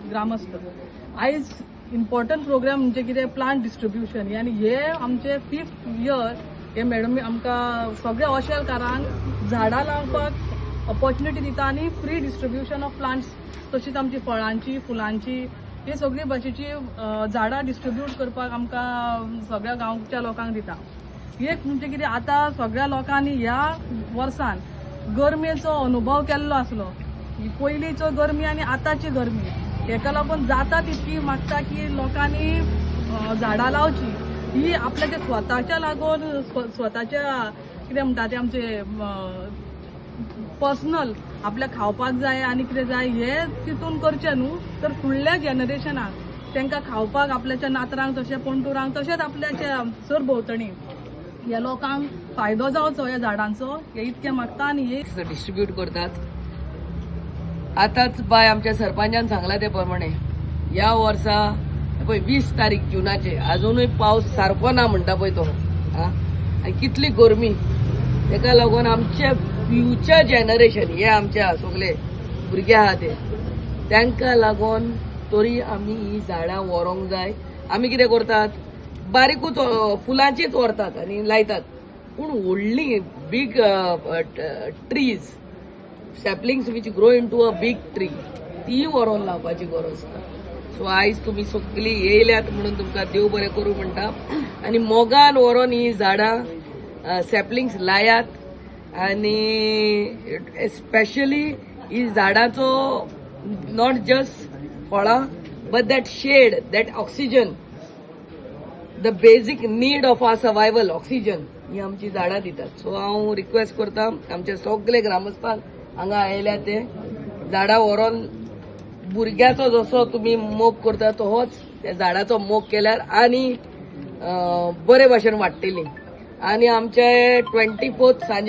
ग्रामस्थ. आयज important programme म्हणजे कितें, प्लांट डिस्ट्रिब्युशन. आनी हे आमचे फिफ्थ इयर हे मॅडम आमकां सगळ्या अशेलकारांक झाडां लावपाक ऑपॉर्च्युनिटी दिता आनी फ्री डिस्ट्रिब्युशन ऑफ प्लांट्स, तशीच आमची फळांची, फुलांची, ही सगळी भाशेची झाडां डिस्ट्रिब्यूट करपाक आमकां सगळ्या गांवच्या लोकांक दिता. एक म्हणजे कितें, आतां सगळ्या लोकांनी ह्या वर्सान गरमेचो अनुभव केल्लो आसलो. ही पयलींचो गरमी आनी आतांची गरमी, हेका लागून जाता तितकी मागता की लोकांनी झाडां लावची. ही आपल्याच्या स्वताच्या लागून, स्वताच्या कितें म्हणटा ते, आमचे पर्सनल आपल्या खावपाक जाय आनी कितें जाय हे तितून करचें न्हू, तर फुडल्या जनरेशनाक तांकां खावपाक, आपल्याच्या नातरांक तशें पणटुरांक तशेंच आपल्याच्या सरभोंवतणी ह्या लोकांक फायदो जावचो ह्या झाडांचो, हे इतकें मागता. आनी हे डिस्ट्रीब्यूट करतात. आतांच बाय आमच्या सरपंचान सांगला ते प्रमाणे ह्या वर्सा पळय 20 तारीख जुनाचे, अजुनूय पावस सारको ना म्हणटा पळय तो. आं, आनी कितली गरमी, तेका लागून आमचे फ्युचर जनरेशन हे आमचे सगळे भुरगे आहा ते, तांकां लागून तरी आमी ही झाडां व्हरोंक जाय. आमी कितें करतात, बारीकूच फुलांचीच व्हरतात आनी लायतात, पूण व्हडली big trees, saplings which grow into a big tree, ती व्हरोन लावपाची गरज आसा. सो आयज तुमी सगळीं येयल्यात म्हणून तुमकां देव बरें करूं म्हणटा आनी मोगान व्हरोन ही झाडां, सॅपलिंग्स लायात. आनी स्पेशली ही झाडांचो not just फळां but that shade, that oxygen, the basic need of our survival, oxygen, ही आमची झाडां दितात. सो हांव रिक्वेस्ट करता आमचे सगळे ग्रामस्थांक, हांगा आयल्या ते झाडां व्हरोन भुरग्याचो जसो तुमी मोग करता तोच त्या झाडाचो मोग केल्यार आनी बरे भाशेन वाडटली. आनी आमचे 24 सांजे.